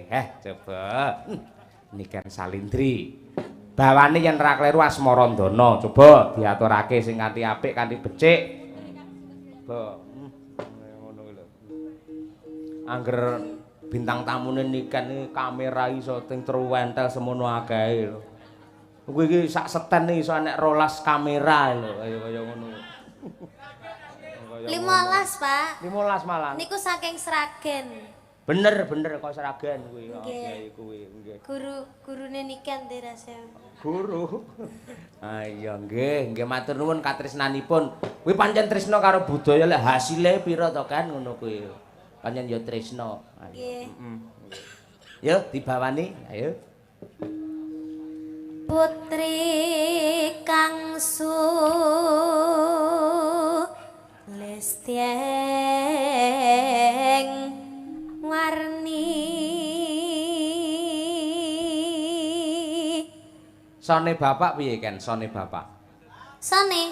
Coba. Niken Salindri. Bawane yen ra kleru Asmarandana. Coba diaturake sing kanthi apik, kanthi becik. Coba. Ngono kuwi lho. Angger bintang tamune Niken iki kamera iso ting truwentel semono akehe lho. Kuwi iki sak seten iso enek 12 kamera lho, kaya ngono. 15, Pak. 15 malah. Niku saking Sragen. Bener, bener kok Sragen kuwi. Nggih, kuwi nggih. Guru gurune Niken terase. Guru. Ah iya nggih, nggih matur nuwun katresnanipun. Kuwi pancen tresna karo budaya lek hasile pira to kan ngono kuwi. Pancen ya tresna. Nggih. Heeh. Yo dibawani, ayo. Putri kang sulistyeng warni. Sone bapak piye Ken? Sone bapak. Sone?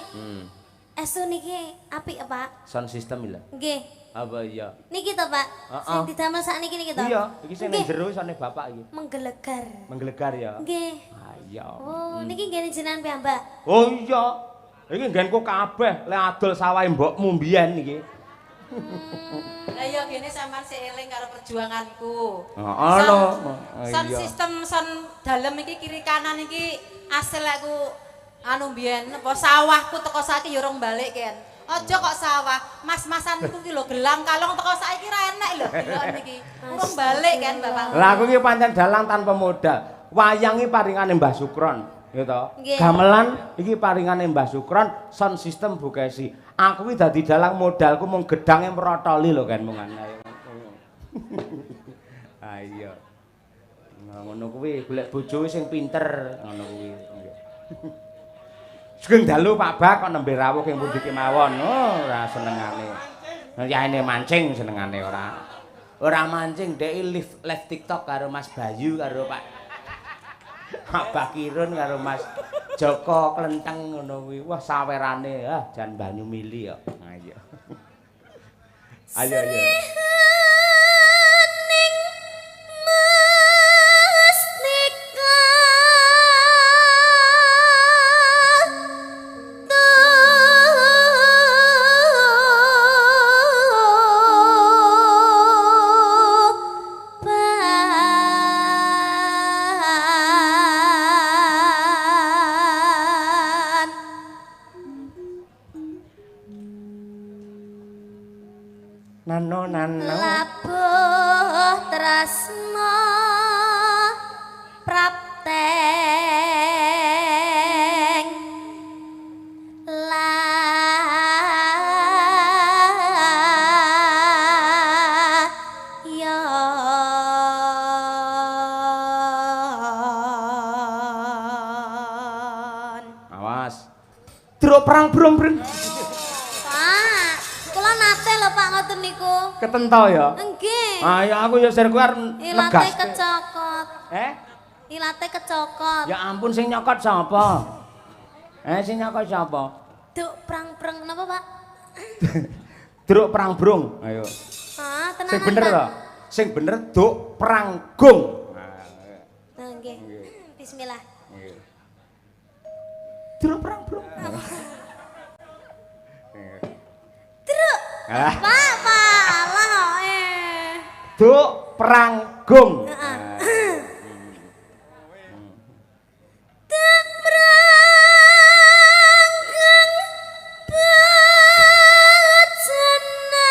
Estu niki apik Pak. Sound system lho. Nggih. Apa iya? Niki to, Pak. Sing didamel sakniki niki to. Iya, iki sing ning jero sone bapak iki. Menggelegar. Menggelegar ya. Nggih. Ah iya. Oh, niki nggene jenengan piyambak. Oh iya. Iki nggenku kabeh lek adol sawahe mbokmu mbiyen iki. Lah iya gene sampean sik eling karo perjuanganku. Heeh lho. Sound system sound dalem iki kiri kanan iki asil aku anu mbiyen apa sawahku teko saiki ya urung balik Ken. Aja kok sawah, mas-masanku ki lho gelang kalong teko saiki ra enek lho deloken iki. Urung balik kan Bapak. Lah aku iki pancen dalang tanpa modal. Wayang iki paringane Mbah Sukron, ya to. Gamelan iki paringane Mbah Sukron, sound system Bu Kesi. Aku iki dadi dalang modalku mung gedange mrotoli lho kan mung ayo. Ayo. Ngono kuwi golek bojo sing pinter ngono kuwi. Sugeng dalu Pak Bak kok nembe rawuh ing pundi kemawon. Oh, ora senengane. Yaene mancing senengane ora. Ora mancing dhek live live TikTok karo Mas Bayu karo Pak Abah Kirun karo Mas Joko Klenteng ngono kuwi. Wah sawerane ah jan banyu mili kok. Ayo. Ayo ayo. Nano nano labuh tresna prapteng layon. Awas truk perang brung brung. Niku ketento ya? Nggih. Ah ya aku ya sir kuwi arep ilate negas. Kecokot. Eh? Ilate kecokot. Ya ampun sing nyokot sapa? Sing nyokot sapa? Duk prang-prang napa, Pak? Druk prang brung. Ayo. Ah, tenanan. Sing bener to? Sing bener duk prang gung. Nah, nggih. Bismillah. Nggih. Druk prang brung. Druk. Pak, Pak, Allah eh. Duk prang gung. Duk prang gung bajana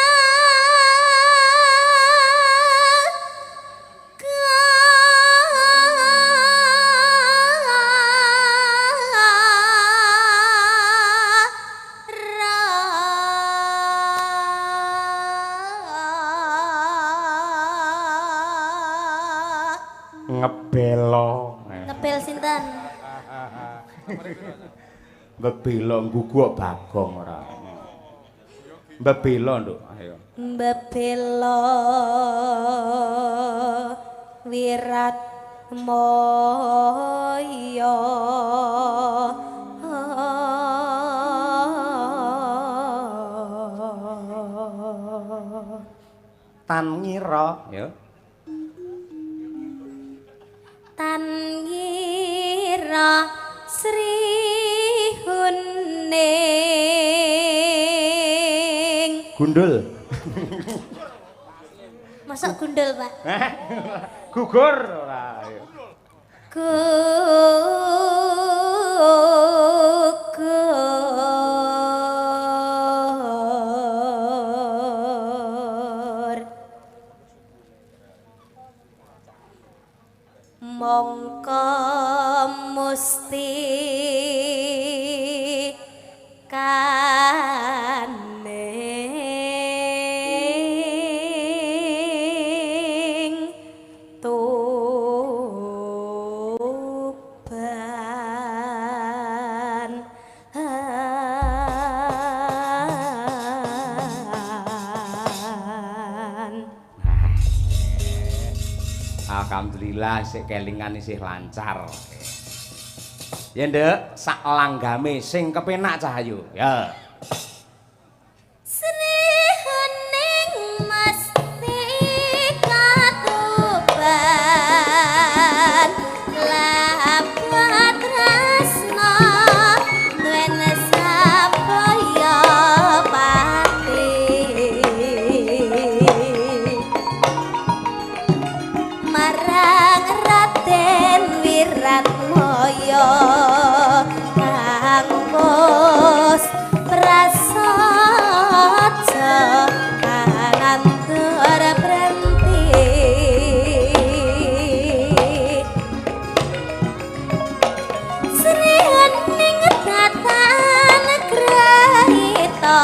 Ngebelo. Ngebel sinten? Mbebelo nggugu Bagong ora. Mbebelo, Nduk. Ayo. Mbebelo wirat moyo. Tan ngira, ya. Putra Sri Huning. Gundul. Masa gundul, Pak? Gugur ora. Gugur. Mongko musti kaning Tuban. Alhamdulillah isih kelingan isih lancar. Ya nduk, sak langgame sing kepenak Cahayu. Ya. Sri Huning mesti katuban lapat tresna duwen sabaya pati marang Raden Wiratmaya kang wis prasaja kanantur brenti. Sri Huning datan grahita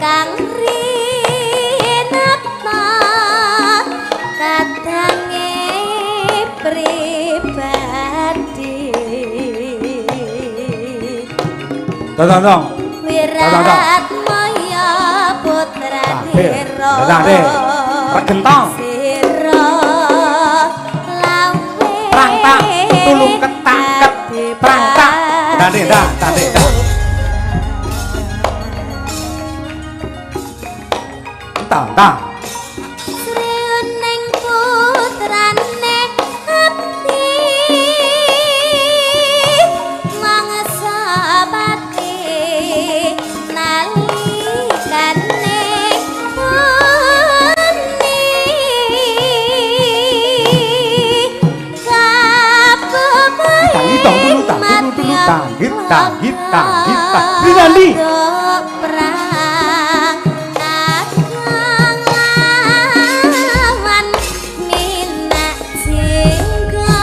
kang rinata kadange pribadi. Tong. Wiratmaya putra Dira. Regentong. Sira lawe. Prang tak tulung ketak ket. Prang tak. Tande dah, tande dah. Tang tang. Sri Huning putrane abdi mangsa pati nalikane puni Tang tulu tang tulu tulu tanggit tanggit tanggit tang. Rinandi. Perang kakang lawan minak jingga.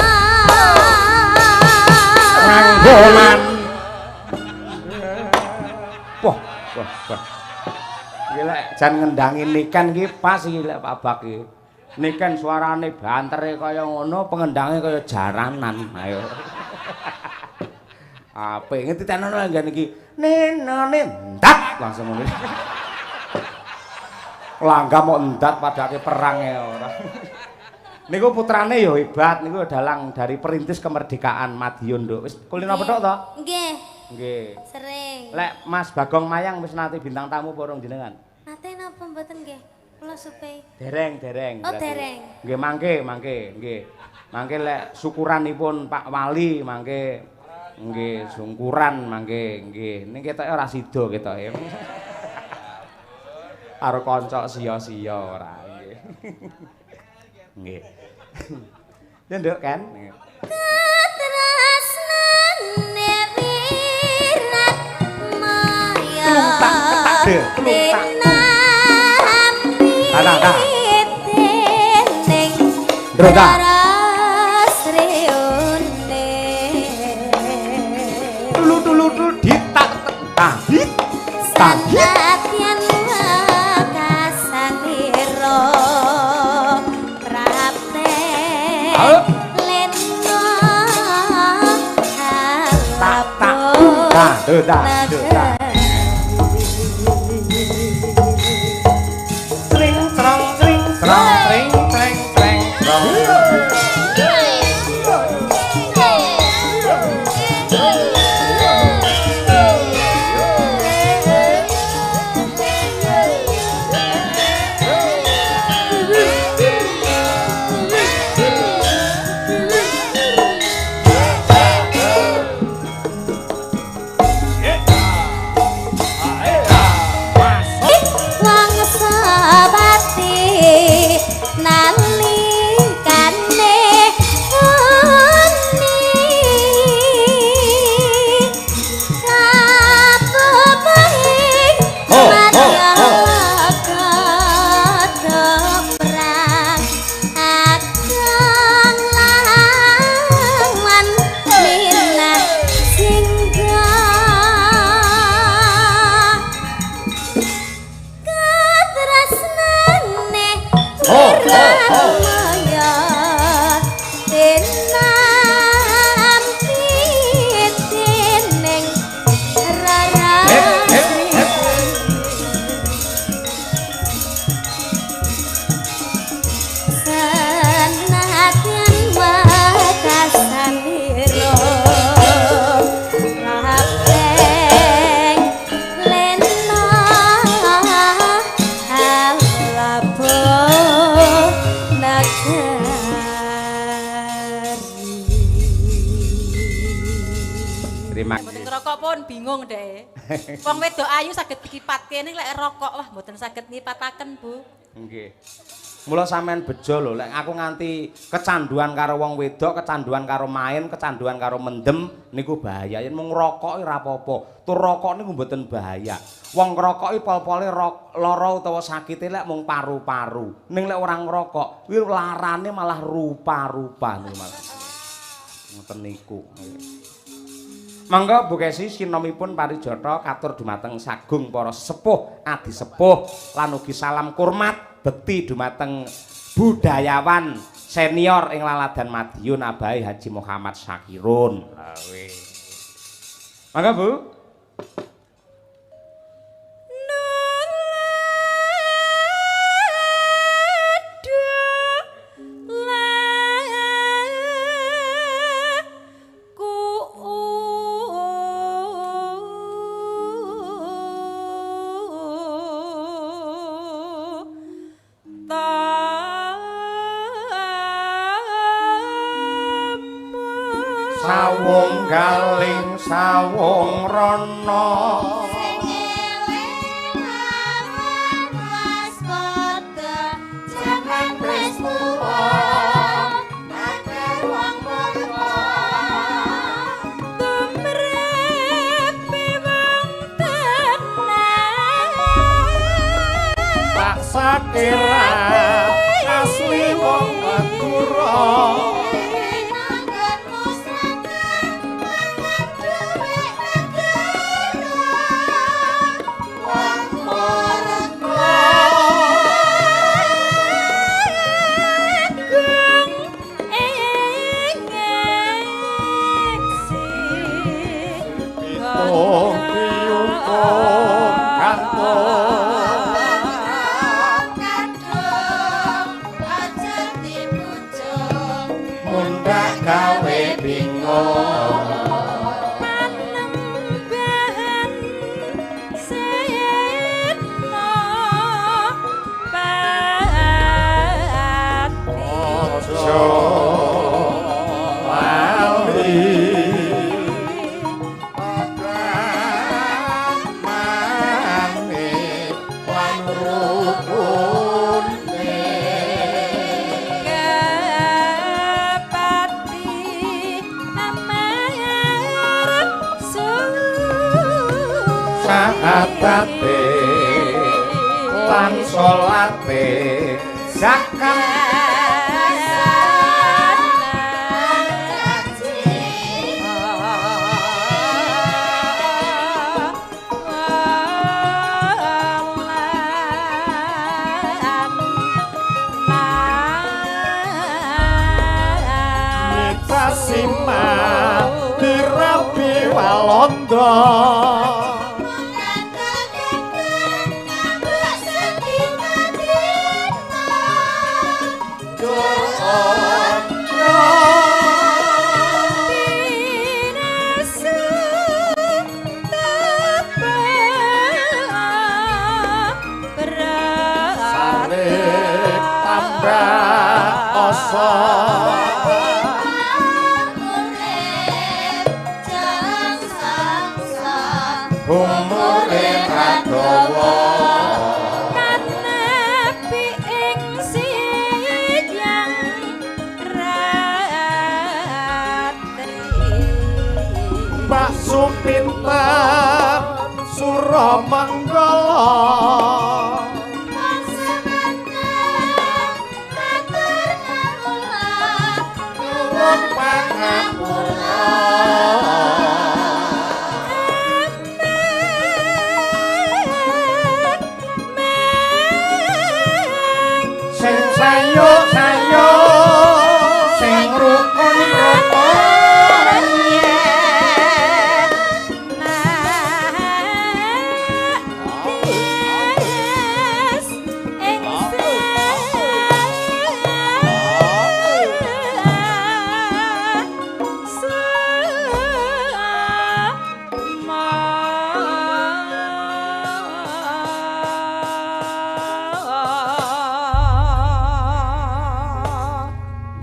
Ranggoman. Wah, wah, wah. Iki lek jan ngendangi Niken iki pas iki lek Pak Bak iki. Niken suarane bantere kaya ngono, pengendange kaya jaranan. Ayo. Apik ngerti tenono nggen iki. Nenone ndat langsung ngono. Langgam kok ndat padake perang ya ora. Niku putrane ya hebat, niku dalang dari perintis kemerdekaan Madiun, Nduk. Wis kulino petuk to? Nggih. Nggih. Sering. Lek Mas Bagong Mayang wis nate bintang tamu apa urung jenengan? Nate napa mboten nggih? Kula supe. Dereng, dereng. Oh, dereng. Nggih, mangke, mangke, nggih. Mangke lek syukuranipun Pak Wali mangke nggih sungkuran mangke nggih. Ning ketoke ora sida ketoke. Karo kanca sia-sia ora nggih. Nggih. Ya nduk kan. Katresnane Wiratmaya. Telung tak ketak de, telung tak. Tah tah. Ndro ta. Tulu tulu tulu ditak tahit. Tahit. Sanadyan wekasanira prapte lena Tak tak ta do ta do ta. Tring trong tring trong tring treng treng trong. rokok pun bingung deh. Wong wedok ayu saged dikipatke ning lek rokok wah mboten saged ngipataken, Bu. Nggih. Mula sampean bejo lho, lek aku nganti kecanduan karo wong wedok, kecanduan karo main, kecanduan karo mendem niku bahaya. Yen mung ngrokok ora apa-apa. Tur rokok niku mboten bahaya. Wong ngrokok iki pol-pole lara utawa sakite lek mung paru-paru. Ning lek ora ngrokok, kuwi larane malah rupa-rupa niku malah. Ngoten niku. Monggo Bu Kesi sinomipun parijata katur dumateng sagung para sepuh adi sepuh lan ugi salam kurmat bekti dumateng budayawan senior ing Laladan Madiun Abai Haji Muhammad Syakirun. Monggo Bu. Sawung galing sawung rono sing eling awan waspada jaman wis tuwa akeh wong murka tumrepe wong tenan tak sakira asli wong Madura. Sahatate lan salate zakat Sima dirabi Walanda.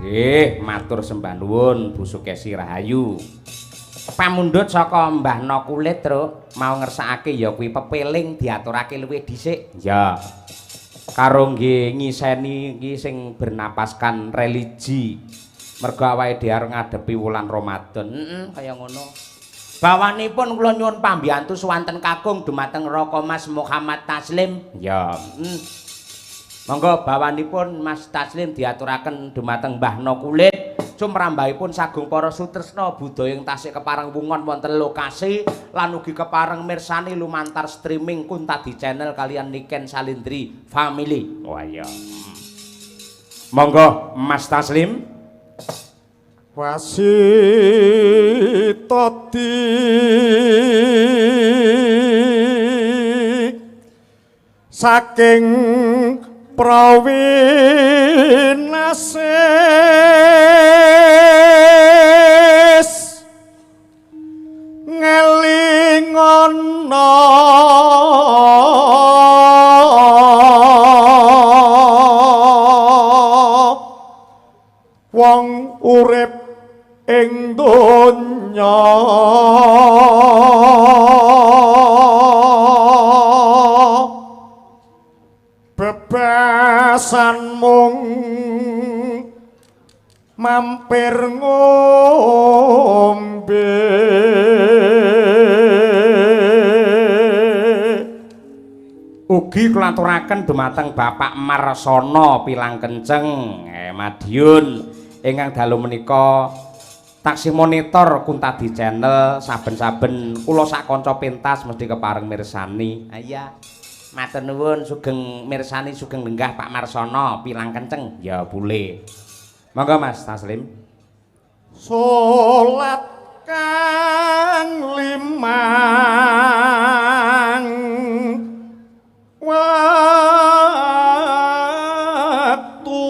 Nggih, matur sembah nuwun Bu Sukesi Rahayu. Pamundhut saka Mbah No Kulit, Truk, mau ngersakake ya kuwi pepeling diaturake luwih dhisik. Ya. Karo nggih ngiseni iki sing bernapaskan religi. Mergo awake dhewe arep ngadepi wulan Ramadan. Heeh, kaya ngono. Bawanipun kula nyuwun pambiyantu swanten kakung dumateng Raka Mas Muhammad Taslim. Ya. Monggo bawanipun Mas Taslim diaturaken dumateng Mbah No Kulit. Sumrambahipun sagung para sutresna budaya ing tasih kepareng wungon wonten lokasi lan ugi kepareng mirsani lumantar streaming Kuntadi Channel kalian Niken Salindri Family. Wah iya. Monggo Mas Taslim. Wasitati saking prawinasis ngelingono wong urip ing donya bebasan mung mampir ngombe. Ugi kula aturaken dumateng Bapak Marsono Pilang Kenceng Madiun ingkang dalu menika taksih monitor Kuntadi Channel saben-saben kula sak kanca pentas mesti kepareng mirsani. Iya. Matur nuwun sugeng mirsani sugeng lenggah Pak Marsono Pilang Kenceng. Ya boleh. Monggo Mas Taslim. Salat kang limang waktu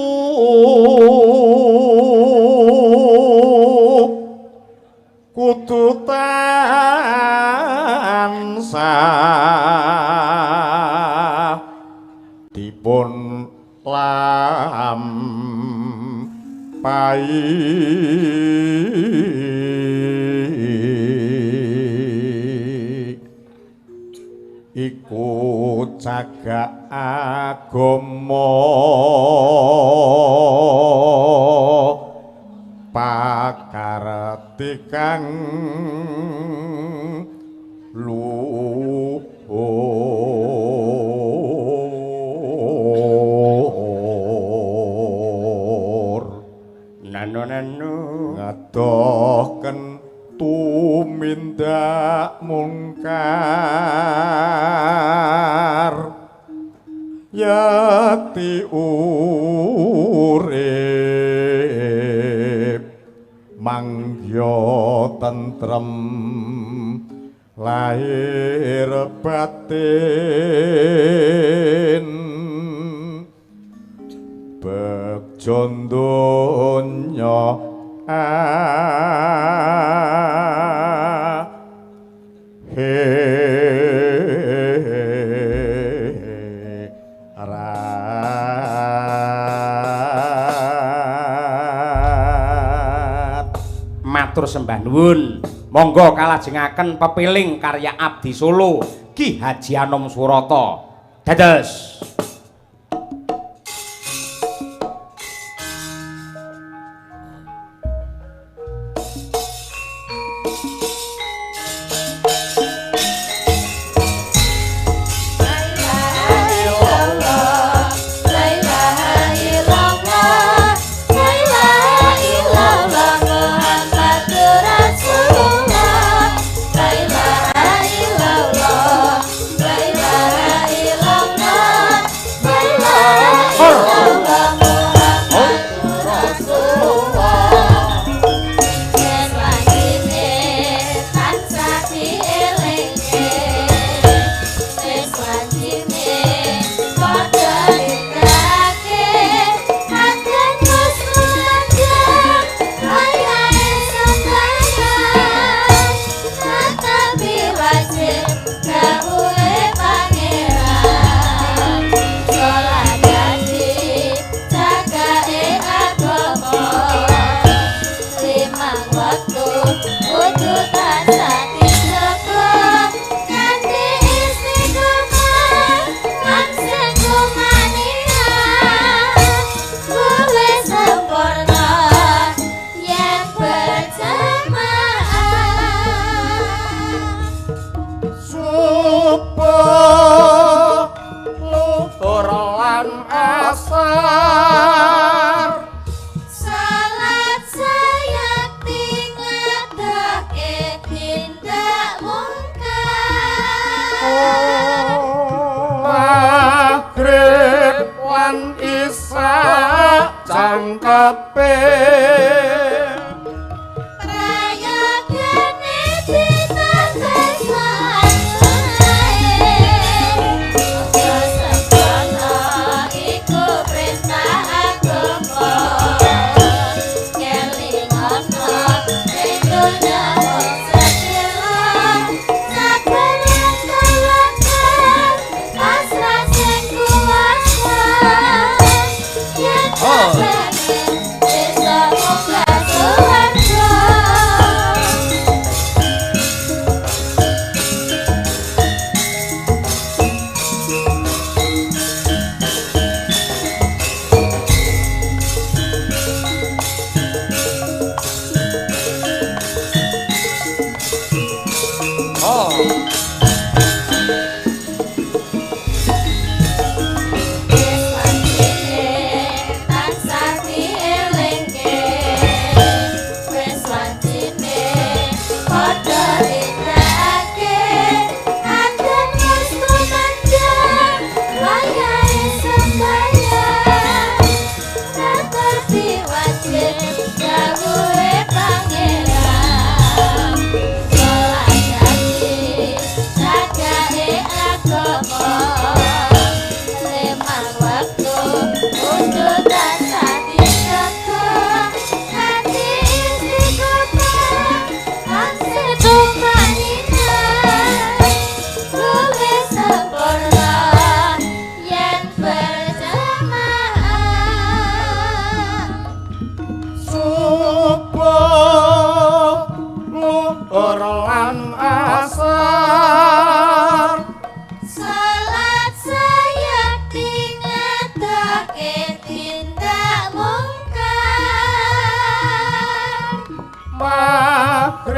kudu tansah dipun lampahi iku cagak agama pakarti kang luhur. Nano nano ngadohken tumindak mungkar yati urip mangya tentrem lahir batin begja donya akhirat. Matur sembah nuwun. Monggo kalajengaken pepiling karya Abdi Solo Ki Haji Anom Surata. Dados. La ilaha illallah, la ilaha illallah.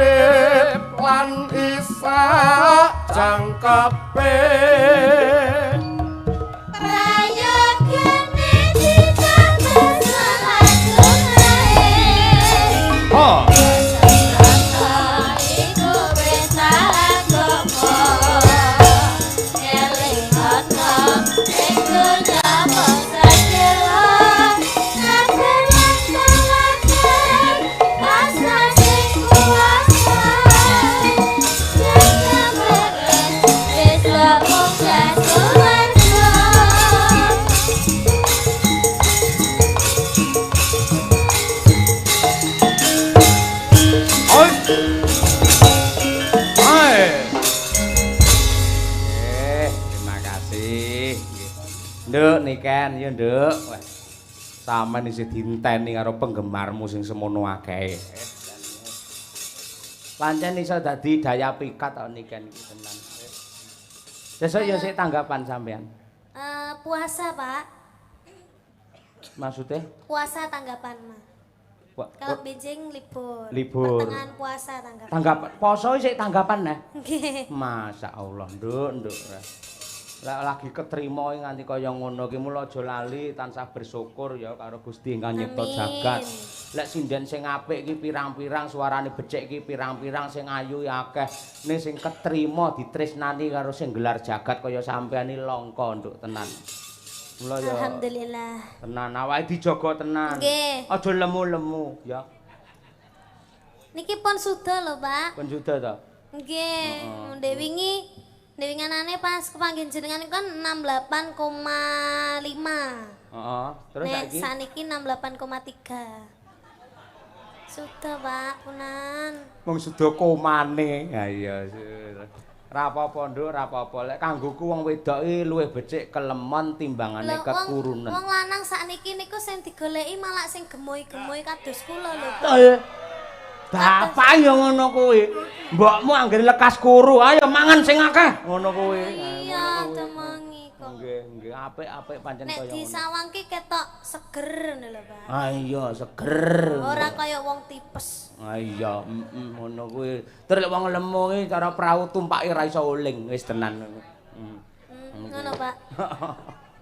Urip lan isak jangkepe Prayogane ditambah selajungae. Oh. Iku perintah agama. Eling ana ing donya mung sedhela. Saben teladan rasa sing kuwasa. Jaga beres besok munggah suwarga. Oi. Hai. Terima kasih. Nduk Niken, ya Nduk. Wah. Sampeyan isih dienteni karo penggemarmu sing semono akehe. Pancen iso dadi daya pikat kok Niken iki tenan. Sesuk ya sik tanggapan sampean. Puasa, Pak. Maksudnya? Puasa tanggapan, Mas. Kalau benjing libur. Libur. Pertengahan puasa tanggapan. Tanggapan poso sik tanggapan nah. Nggih. Masya Allah, Nduk, Nduk. Lek lagi ketrima nganti kaya ngono ki mula aja lali tansah bersyukur ya karo Gusti ingkang nyipta jagat. Lek sinden sing apik ki pirang-pirang, suarane becik ki pirang-pirang, sing ayu ya akeh. Ning sing ketrima ditresnani karo sing gelar jagat kaya sampean iki langka, Nduk, tenan. Mula ya Alhamdulillah. Tenan awake dijaga tenan. Nggih. Aja lemu-lemu ya. Niki pun suda lho, Pak. Pun suda ta? Nggih, ndek wingi ndek winganane pas kepanggih jenengan kan 68,5. Heeh, terus Nek saiki saniki 68,3. Sudah, Pak, punan. Wong suda komane. Ha iya. Ra apa-apa, Nduk, ra apa-apa. Lek kanggoku wong wedok iki luwih becik kelemon timbangane Lho, kekurunen. Wong lanang sakniki niku sing digoleki malah sing gemoy-gemoy kados kula lho. Betul. Bapak ya ngono kuwi. Mbokmu anggere lekas kuru, ayo mangan sing akeh. Ngono kuwi. Iya, temengi kok. Nggih, nggih, apik-apik pancen Nek kaya ngono. disawang ki ketok seger ngono lho, Pak. Ah iya, seger. Ora kaya wong tipes. Ah iya, ngono kuwi. Terus lek wong lemu ki cara prau tumpake ra iso uling, wis tenan. Ngono, Pak.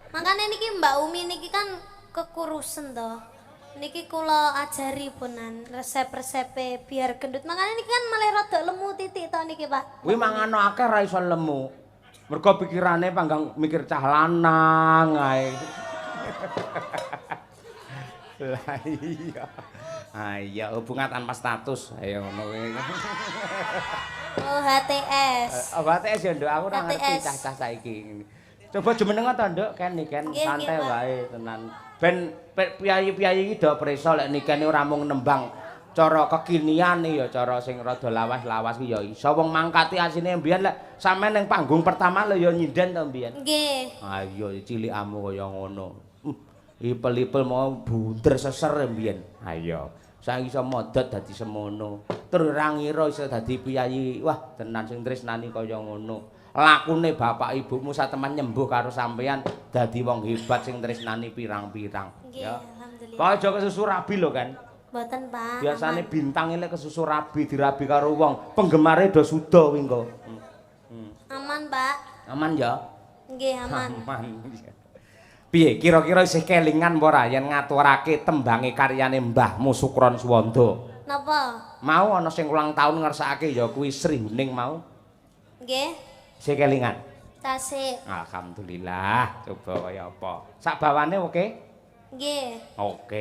Makane niki Mbak Umi niki kan kekurusen to. Niki kula ajari punan resep-resepe biar gendut. Makane niki kan malah rada lemu titik to niki, Pak. Kuwi mangano akeh ra iso lemu. Mergo pikirane panggang mikir cah lanang ae. Lah iya. Ah iya, hubungan tanpa status. Ayo ngono kuwi. Oh, HTS. Oh, HTS ya, Nduk. Aku ora ngerti cah-cah saiki. Coba jumeneng ta, Nduk, ken niken santai wae tenan. Ben piyayi-piyayi iki do preso lek niken ora mung nembang cara kekinian ya cara sing rada lawas-lawas ki ya iso. Wong mangkati asine mbiyen lek sampean ning panggung pertama lho ya nyinden to mbiyen. Nggih. Ah iya cilikamu kaya ngono. Ipel-ipel mau bunder seser mbiyen. Ha iya. Saiki iso modot dadi semono. Terus ora ngira iso dadi piyayi. Wah, tenan sing tresnani kaya ngono. Lakune bapak ibumu sateman nyembuh karo sampean dadi wong hebat sing tresnani pirang-pirang. Nggih, alhamdulillah. Kok aja kesusu rabi lho kan. Mboten, Pak. Biasane bintang lek kesusu rabi dirabi karo wong, penggemare do suda kuwi engko. Aman, Pak. Aman ya? Nggih, aman. Aman. Piye kira-kira isih kelingan apa ora yen ngaturake tembange karyane Mbahmu Sukron Suwanda? Napa? Mau ana sing ulang tahun ngersakake ya kuwi Sri Huning mau. Nggih. Isih kelingan? Tasik. Alhamdulillah, coba kaya apa. Sak bawane oke? Nggih. Oke.